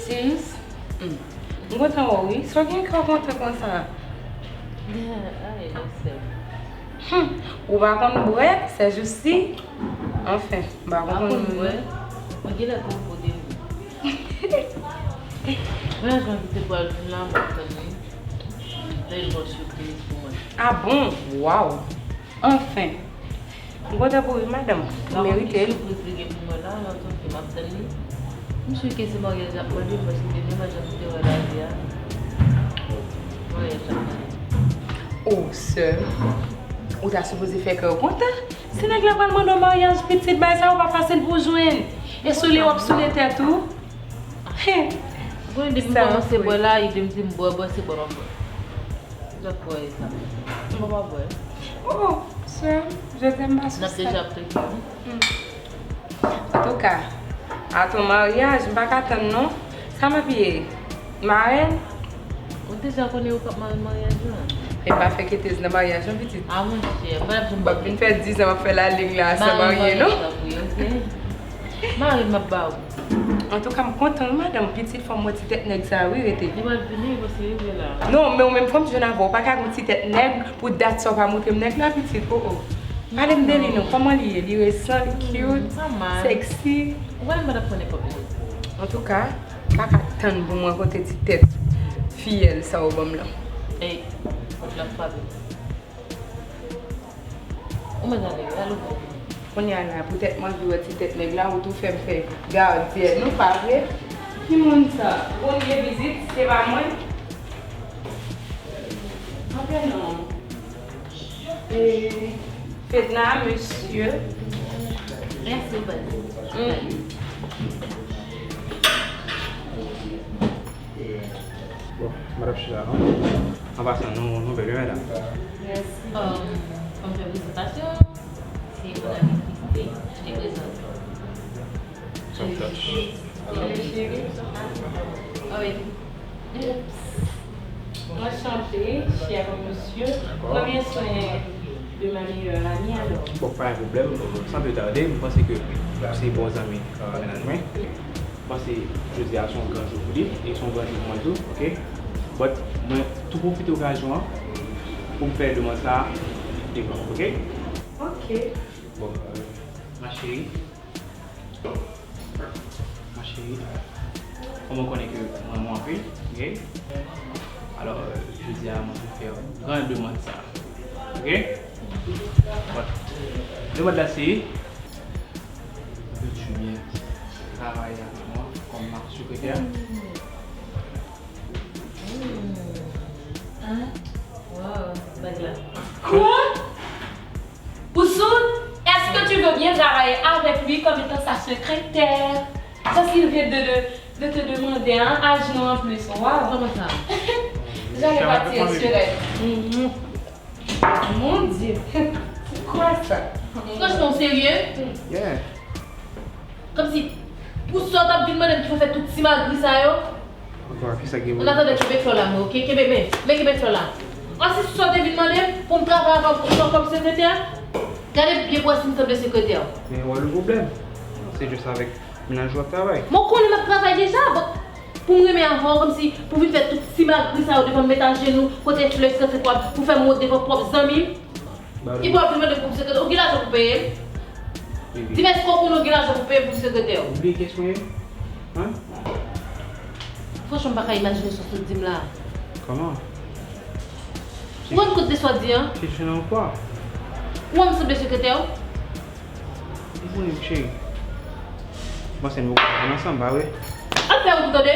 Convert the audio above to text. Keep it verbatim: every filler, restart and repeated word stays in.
Sis? Hmm. M kontan wè w, wi. Sa w gen kè w kontan konsa? Ay, non, sè. Hmm. Ou pa konn bwè, sèjousi? Anfen, m pa konprann moun nan. Mwen genlè konn kote m. Mwen jan ki te pral vin la, m ap tann li. Lè l bon sipriz pou mwen. Ah bon? Waw! Anfen! M kontan pou ou, madanm. Ou merite l. Sipriz li gen pou mwen la, la, tanke m ap tann li. M si ke se maryaj l ap mande m, paske demen maryaj m te wè la di a. Maryaj l ap mande. Oh, sè m, ou ta sipoze fè kè w kontan. Si nèg la pral mande w maryaj, pitit, bagay sa yo pa fasil pou w jwenn. E soule w ap soule tèt ou. Hen. Bon, depi m kòmanse bwè la, li di m di m bwè, bwè, se bwè m ap bwè. Sa k wè sa? M pa bwè. Oh, sè m, jodi a m pa sou sa. N ap deja plede. Antouka, a ton maryaj, m pa ka tann non. Sa m ap ye? Marèn? Ou deja konnen ou p ap mare maryaj lan. E pa fè ketez nan maryaj non, pitit. A monchè, m pa t ap janm bwè. M ap vin fè dizan m ap fè laleng la san marye non. Mare m ap ba ou. Antouka, m kontan wi madanm, pitit, fò m wè ti tèt nèg sa wi, rete. Li pral vini, paske li vle la. Non, men ou menm, kòm m jwenn avè w, ou pa ka gen yon ti tèt nèg pou dat sa w pa montre m nèg la, pitit. Oh, oh. Pale m de li non, kòman li ye? Li resan, li cute, sexy. Ou konnen m pa t ap pran nenpòt moun. Antouka, m pa ka tann pou m rankontre ti tèt fiyèl sa w ban m lan. Ey, pòt la frape. Ou mèt ale wi, al ouvri. Kounye a la, poutèt m anvi wè ti tèt nèg la, ou tou fè m fè gadyèn, ou pa vre? Ki moun sa? Ou konn gen vizit, se pa mwen? Antre non. E, Fedna, mesye. Mèsi, baz. Bon, m pa t ap chita non. An pasan, nou, nou bèl wi, medam. Mèsi. Fò m fè prezentasyon. Se yon dam ki te prezante. Top touch. Ah wi. Anchante, chè mesye. Premye swen de ma meilleure amie, alò. Bon, pa gen pwoblèm. San pli tade, m panse ke se bon zanmi, euh, mennaj mwen. M panse jodi a se yon gran jou pou li, e se yon gran jou pou mwen tou, oke? But mwen tou pwofite okazyon an pou m fè demann sa a devan, oke? Oke. Bon, euh, ma chérie. Ma chérie, kòm ou konnen ke mwen renmen w anpil, oke? Alò, euh, jodi a, mwen vle fè yon gran demann sa, oke? But, demann la se, veux-tu bien travailler avec moi comme ma secrétaire? Ah, wow, nèg la. Quoi? Ou soud? Est-ce que tu veux bien travailler avec lui comme étant sa secrétaire? C'est ce qu'il vient de, de, de te demander, hein, à genoux en plus. Wow. Comment ça? J'allais partir sur elle. Mon Dieu. C'est quoi ça? Franchement, sérieux? Yeah. Kòmsi, pou sa w t ap vin mande m ki pou fè tout ti magri sa yo? Ankò, kisa gen pou... An atandan, kenbe flò la, men, oke? Kenbe, men, men kenbe flò la. An si sa w te vin mande m pou m travay avè w kòm, kòm sekretè? Gade byen pou wè si m sanble sekretè w. Men wè le pwoblèm. Se jis avèk mennaj ou w ap travay. Men w konnen m ap travay deja, bon, pou m renmen avè w, kòmsi pou vin fè tout ti magri sa yo devan m, met ajenou, pote flè, eksetera, pou fè m wont devan pwòp zanmi m. Ki bò w vin mande m pou m sekretè? Ou gen lajan pou peye m? Di m èske w konnen w gen lajan pou peye m pou m sekretè w? Ou bliye kiyès mwen ye? Hen? Franchman, m pa ka imajine sa w sot di m la. Kòman? Ou rann kont de sa w di a? Ou wè m sanble sekretè w? Ou konnen m cheri. Ou panse nou poko konn ansanm, pa vre? Al fè wout ou tande?